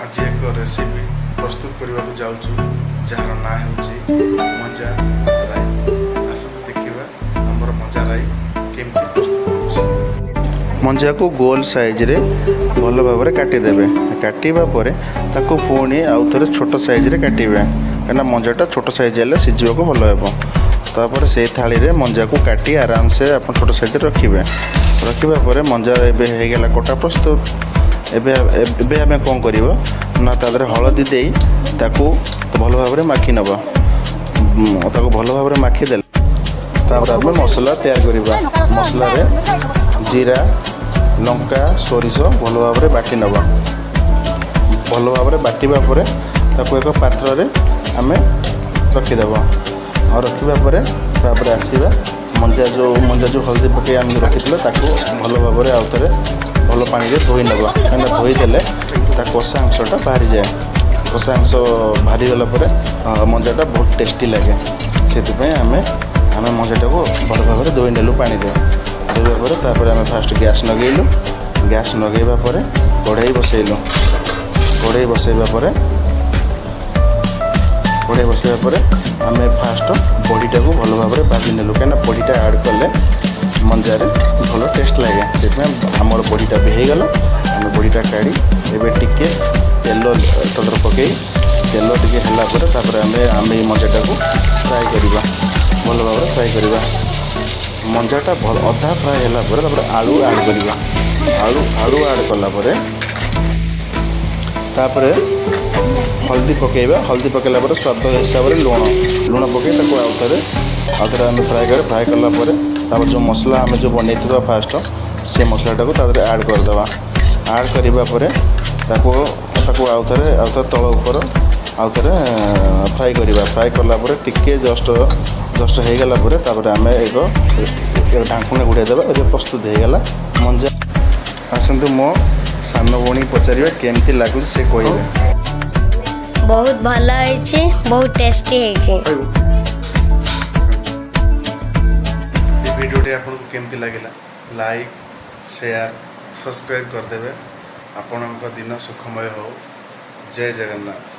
ଆଜି ଏକ ରେସିପି ପ୍ରସ୍ତୁତ କରିବାକୁ ଯାଉଛୁ, ଯାହାର ନାଁ ହେଉଛି ମଞ୍ଜା ରାଇ। ଆସନ୍ତୁ ଦେଖିବା ଆମର ମଞ୍ଜା ରାଇ କେମିତି ପ୍ରସ୍ତୁତ ହେଉଛି। ମଞ୍ଜାକୁ ଗୋଲ ସାଇଜରେ ଭଲ ଭାବରେ କାଟିଦେବେ। କାଟିବା ପରେ ତାକୁ ପୁଣି ଆଉ ଥରେ ଛୋଟ ସାଇଜରେ କାଟିବେ, କାହିଁକିନା ମଞ୍ଜାଟା ଛୋଟ ସାଇଜ ହେଲେ ସିଝିବାକୁ ଭଲ ହେବ। ତାପରେ ସେଇ ଥାଳିରେ ମଞ୍ଜାକୁ କାଟି ଆରାମସେ ଆପଣ ଛୋଟ ସାଇଜରେ ରଖିବେ। ରଖିବା ପରେ ମଞ୍ଜା ଏବେ ହେଇଗଲା କଟା ପ୍ରସ୍ତୁତ। ଏବେ ଆମେ କ'ଣ କରିବା ନା, ତା ଦେହରେ ହଳଦୀ ଦେଇ ତାକୁ ଭଲ ଭାବରେ ମାଖି ନେବା। ତାକୁ ଭଲ ଭାବରେ ମାଖିଦେଲେ ତାପରେ ଆମେ ମସଲା ତିଆରି କରିବା। ମସଲାରେ ଜିରା, ଲଙ୍କା, ସୋରିଷ ଭଲ ଭାବରେ ବାଟି ନେବା। ଭଲ ଭାବରେ ବାଟିବା ପରେ ତାକୁ ଏକ ପାତ୍ରରେ ଆମେ ରଖିଦେବା। ଆଉ ରଖିବା ପରେ ତାପରେ ଆସିବା ମଞ୍ଜା ଯେଉଁ ହଳଦୀ ପକାଇ ଆମେ ରଖିଥିଲେ, ତାକୁ ଭଲ ଭାବରେ ଆଉ ଥରେ ଭଲ ପାଣିରେ ଧୋଇ ନେବା, କାହିଁକିନା ଧୋଇଦେଲେ ତା କଷା ଅଂଶଟା ବାହାରିଯାଏ। କଷା ଅଂଶ ବାହାରିଗଲା ପରେ ମଞ୍ଜାଟା ବହୁତ ଟେଷ୍ଟି ଲାଗେ। ସେଥିପାଇଁ ଆମେ ମଞ୍ଜାଟାକୁ ଭଲ ଭାବରେ ଧୋଇ ନେଲୁ ପାଣିରେ। ଧୋଇବା ପରେ ତାପରେ ଆମେ ଫାଷ୍ଟ ଗ୍ୟାସ୍ ଲଗେଇଲୁ। ଗ୍ୟାସ୍ ଲଗେଇବା ପରେ କଢ଼େଇ ବସେଇଲୁ। କଢ଼େଇ ବସେଇବା ପରେ ଆମେ ଫାଷ୍ଟ ବଡ଼ିଟାକୁ ଭଲ ଭାବରେ ଭାଜି ନେଲୁ, କାହିଁକିନା ବଡ଼ିଟା ଆଡ଼୍ କଲେ ମଞ୍ଜାରେ ଭଲ ଟେଷ୍ଟ ଲାଗେ। ସେଥିପାଇଁ ଆମର ବଡ଼ିଟା ବି ହେଇଗଲା। ଆମେ ବଡ଼ିଟା କାଢ଼ି ଏବେ ଟିକେ ତେଲ ତଦର ପକାଇ, ତେଲ ଟିକେ ହେଲା ପରେ ତାପରେ ଆମେ ଏଇ ମଞ୍ଜାଟାକୁ ଫ୍ରାଏ କରିବା। ଭଲ ଭାବରେ ଫ୍ରାଏ କରିବା। ମଞ୍ଜାଟା ଭଲ ଅଧା ଫ୍ରାଏ ହେଲା ପରେ ତାପରେ ଆଳୁ ଆଡ଼୍ କରିବା। ଆଳୁ ଆଡ଼୍ କଲା ପରେ ତାପରେ ହଳଦୀ ପକାଇବା। ହଳଦୀ ପକାଇଲା ପରେ ସ୍ୱାଦ ହିସାବରେ ଲୁଣ ପକାଇ ତାକୁ ଆଉ ଥରେ ଆମେ ଫ୍ରାଏ କରିବା। ଫ୍ରାଏ କଲା ପରେ ତାପରେ ଯେଉଁ ମସଲା ଆମେ ଯେଉଁ ବନେଇଥିବା ଫାଷ୍ଟ, ସେ ମସଲାଟାକୁ ତା ଦେହରେ ଆଡ଼୍ କରିଦେବା। ଆଡ଼୍ କରିବା ପରେ ତାକୁ ଆଉ ଥରେ ତଳ ଉପର ଆଉ ଥରେ ଫ୍ରାଏ କରିବା। ଫ୍ରାଏ କଲା ପରେ ଟିକେ ଜଷ୍ଟ ଜଷ୍ଟ ହେଇଗଲା ପରେ ତାପରେ ଆମେ ଏକ ଢାଙ୍କୁଣୀ ଘୋଡ଼ାଇ ଦେବା। ଏବେ ପ୍ରସ୍ତୁତ ହେଇଗଲା ମଞ୍ଜା। ଆସନ୍ତୁ, ମୋ ସାନ ଭଉଣୀ ପଚାରିବା କେମିତି ଲାଗୁଛି, ସେ କହିବେ। ବହୁତ ଭଲ ହେଇଛି, ବହୁତ ଟେଷ୍ଟି ହେଇଛି। ଏ ଭିଡ଼ିଓଟି ଆପଣଙ୍କୁ କେମିତି ଲାଗିଲା, ଲାଇକ୍, ସେୟାର, ସବସ୍କ୍ରାଇବ୍ କରିଦେବେ। ଆପଣଙ୍କ ଦିନ ସୁଖମୟ ହେଉ। ଜୟ ଜଗନ୍ନାଥ।